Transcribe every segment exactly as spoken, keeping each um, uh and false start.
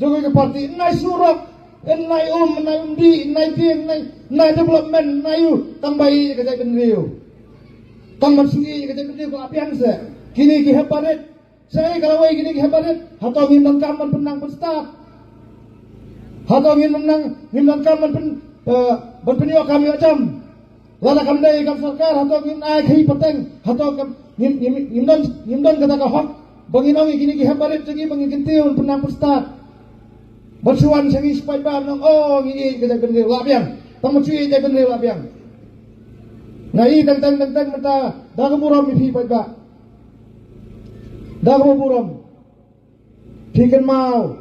Jong kawei ka party, nai surok, nai um, nai umdih, nai tieng, nai, nai development, nai u, tang ba ïeit ka jaitbynriew. Tang ban shu ïeit ka jaitbynriew ka la biang se. Kine ki hep barit, sa ïa ka lawei kine ki hep barit, hato ngim donkam ban pynnang pynstad. Hato ngim donkam, ngim donkam ban pyn, eh, ban pynïoh kam ïoh jam. Lada kam dei kam sorkar, hato ngim ai khaïi pateng, hato kam ngim, ngim, ngim don, ngim don kata ka hok ba ngin ong ïa kine ki hep barit jong ngi ba ngin kyntiew ban pynnang pynstad. Ban shu wan sha ngi shu paidbah ban ong, oh, ngi ïeit ka jaitbynriew, la biang. Tang ban shu ïeit jaitbynriew la biang. Nga i teng teng teng teng mynta, da ka burom ïa phi paidbah. Da ka burom. Phi kynmaw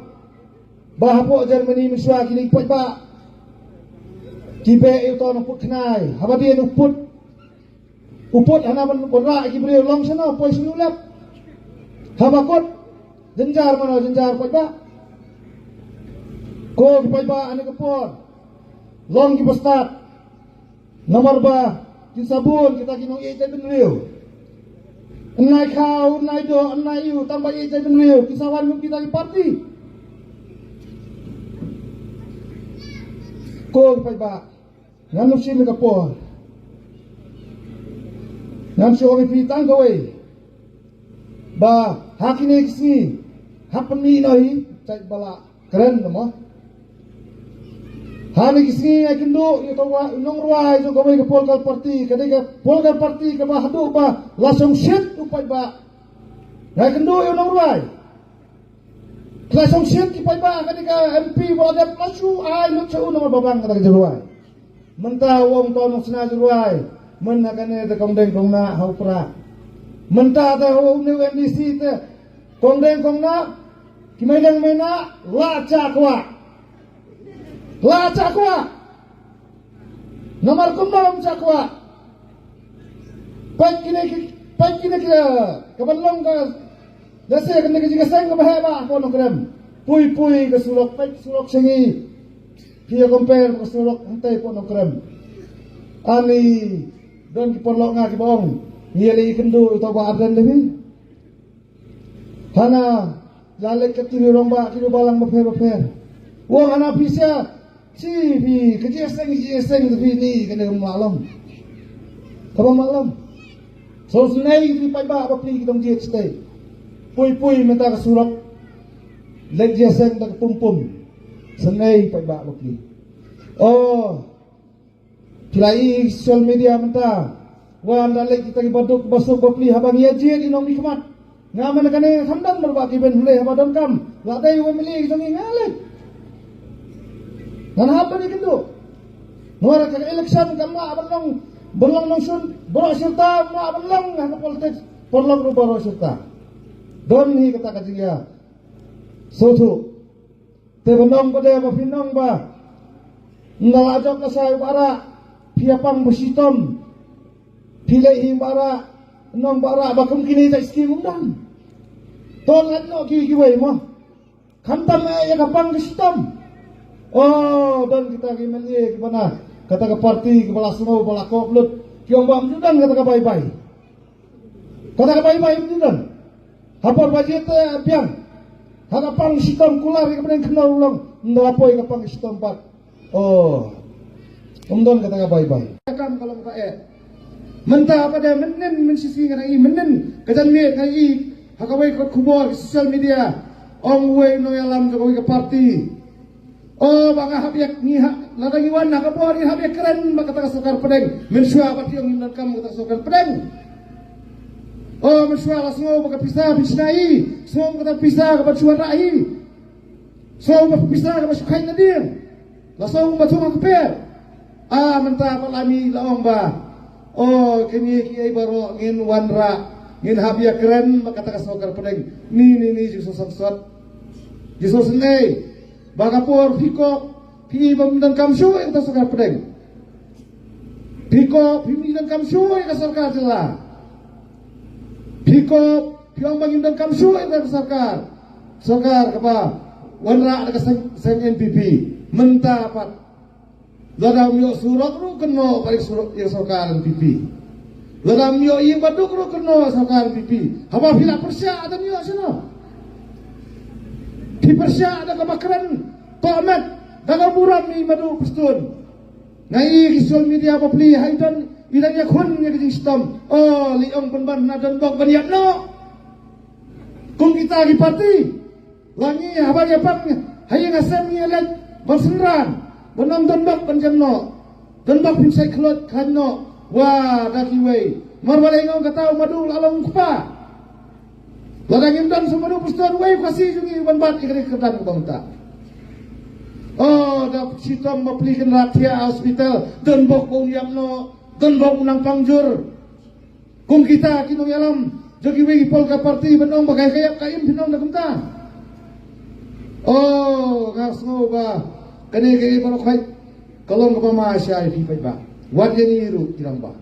ba hapoh Germany mynshuwa kine ki paidbah ki beh ïa uto u nongput khnai. Haba dien u put, u put hana ban wanrah ïa ki briew, long shano, poi sha u lep. Haba kut, jynjar mano jynjar paidbah. Ko ki paidbah, ha kane ka por long kiba stad. Namar ba kin sa bun kita ki nongïeit jaitbynriew. Nai khaw, nai doh, nai ïew, tang ba ïeit jaitbynriew kin sa wan kum kita ki party. Ko ki paidbah, ngan ym shim ïa ka por. Ngan shu ong ïa phi tang kawei ba ha kine ki sngi, hap pynmih noh hi, jait ba la kren, mo. Ha kine ki sngi nga ïakynduh ïa uto u nongrwai jong kawei ka political party, ka dei ka political party kaba haduh ba la shongshit u paidbah. Nga ïakynduh ïa u nongrwai. Ka la shongshit ki paidbah, ka dei ka M P ba la dep, la shu ai lut sha u namar ba bang kata ka jingrwai. Mynta u ong to nongsnam jingrwai. Mynta kane te kongdeng kongnah ha u prah. Mynta te ha une u M D C te kongdeng kongnah, ki maidang maïnah la cha kwah. La cha kwah. Namar kumno ym cha kwah? Peit kine ki, peit kine ki, ka ban long ka, lehse kane ka jingïaseng kaba heh bha hapoh Nongkrem. Pui pui ka surok, peit surok sha ngi. Phi ïa compare ka surok hangtei hapoh Nongkrem. Ani don ki paralok nga kiba ong, ngi ïa leit ïakynduh ïa uto u Bah Ardent da phi. Hana la leit ka tnat rangbah, ki balang bapher bapher. U ong hana phi sha, shi phi, ka jingïaseng, jingïaseng da phi ni, kane kam lah long. Kaba lah long. Sngewsynei phi paidbah bapli ki dang jied shatei. Pui pui mynta ka surok. Leit jingïaseng da ka pum pum. Synei paidbah bapli. Oh. Phi la i social media mynta. Wan da leit kita ki baduk basuk bapli haba ngi ïa jied i nongmihkhmat. Nga mynta kane nga khamtam mar ba ki Ben Hurlei haba donkam. La dei u M L A ki jong ngi nga leit. Ngan hap ban ïakynduh. Namar ka election kam lah ban long, ban long nongshun, baroh shi rta kam lah ban long ha ka politics. Paralok ruh baroh shi rta. Don hi kata ka jingïa sngewthuh. Te ban ong ba dei ba phin ong ba ynda la jop lashai u Bah Rah, phi ïa pang ba shitom. Phi leh hi u Bah Rah, ong u Bah Rah ba kum kine jait skim um dang. To lait noh ki kiwei mo. Khamtam eh ïa ka pang ka shitom. Oh, don kita ki M L A kiba na kata ka party kiba la sngew ba la kop lut. Ki ong ba ym ju don kata ka bye bye. Kata ka bye bye ym don. Ha por ba jied te biang. Ha ka pang shitom kular ïa ka bneng khyndew long. Ynda la poi ka pang shitom pat. Oh. Ym don kata ka bye bye. Ka kam ka long ka eh. Mynta pat de mynnin mynshisngi nga dang i, mynnin ka janmiet nga dang i ha kawei ka khubor ka social media. Ong uwei u nongïalam jong kawei ka party. Oh, ba nga hap ïa, ngi ha, lada ngi wan ha ka bor ngi hap ïa kren bad kata ka sorkar pdeng. Mynshuwa ba phi ong ngim donkam kata ka sorkar pdeng. Oh, mynshuwa la sngew ba ka pisa phi shna hi. Sngew ba kata pisa kaba shu wanrah hi. Sngew ba pisa kaba shu khait nadien. La sngew ba thung ha kper. Ah, mynta pat la mih la ong ba, oh, kine kiei baroh ngin wanrah. Ngin hap ïa kren bad kata ka sorkar pdeng. Ni, ni, ni, jingsngewsih sot. Jingsngewsih ne. Ba ka por phi kop, phi i ba ym donkam shuh ïa ka sorkar pdeng. Phi kop, phi ym donkam shuh ïa ka sorkar jylla. Phi kop, phi ong ba ngim donkam shuh ïa ka sorkar. Sorkar kaba wanrah da ka seng, seng N P P. Mynta pat. Lada ym ïoh surok ruh kynnoh bad ïa ka surok, ïa ka sorkar N P P. Lada ym ïoh ïing baduk ruh kynnoh sorkar N P P. Haba phi la pyrshah, lada ym ïoh shano? Phi Pyrshah da kaba kren, tohmet da ka burom i Madu Prestone. Nga i ki social media bapli ha i don i dang ïakhun ïa ka jingshitom. O, lei ong ban ban na don bok ban ïap noh. Kum kita ki parti la ngi haba ïa pang ha ïing ha sem ngi leit ban synran ban ong don bok ban jem noh. Don bok phin sait khlot khlaiñ noh. Wa da kiwei. Mar ba lei ngong kata u Madu la long kpa. Lada ngim don sa Madu Prestone wei u Khasi jong ngi u ban bat ïa kane ka kyrdan kaba mynta. O, da shitom bapli kynrad thiah ha hospital, don bok ba un ïap noh, don bok un nang pang jur. Kum kita ki nongïalam jong kiwei ki pol ka parti ban ong ba ka ïap ka im phin ong da kumta. O, nga sngew ba kane kaei baroh khoit ka long kaba ma sha ïa phi paidbah. Wat ïa ngi ruh ki rangbah.